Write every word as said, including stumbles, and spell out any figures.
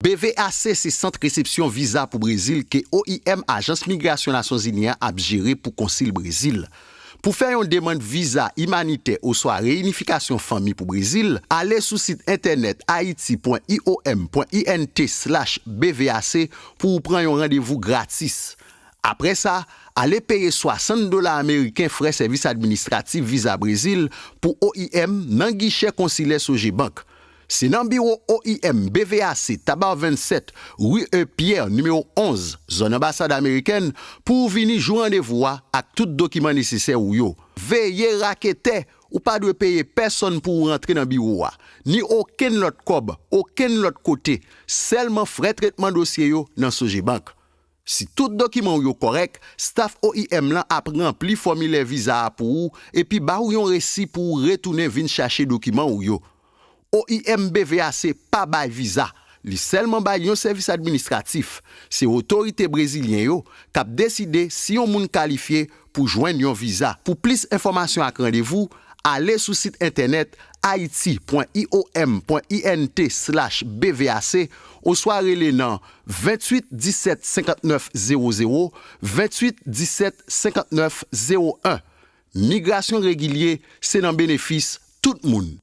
B V A C se sant resepsyon viza pou Brezil ke O I M, Ajans Migrasyon Nasyonzini an, ap jere pou Konsil Brezil. Pou fè yon demann viza imanitè oswa reyinifikasyon fanmi pou Brezil, ale sou sit entènèt haiti point I O M point I N T slash B V A C pou w pran yon randevou gratis. Apre sa, ale peye swasant dola ameriken frè sèvis administratif viza Brezil pou O I M nan gichè konsilè Sogebank. Se nan biwo O I M B V A C, Taba vennsèt, ri E Pierre, nimewo onz, zòn anbasad amerikèn, pou w vini jou randevou a ak tout dokiman nesesè ou yo. Veye raketè! Ou pa dwe peye pèsonn pou w rantre nan biwo a, ni okenn lòt kòb, okenn lòt kote, sèlman frè tretman dosye yo nan Sogebank. Si tout dokiman w yo kòrèk, staf O I M lan ap ranpli fòmilè viza a pou ou epi ba w yon resi pou w retounen vin chache dokiman w yo. O I M B V A C pa bay viza, li sèlman bay yon sèvis administratif. Se otorite brezilyen yo k ap deside si yon moun kalifye pou jwenn yon viza. Pou plis enfòmasyon ak randevou, ale sou sit entènèt haiti point I O M point I N T slash B V A C oswa rele nan venntuit disèt senkannnèf zewo zewo, venntuit disèt senkannnèf zewo en. Migrasyon regilye, se nan benefis tout moun.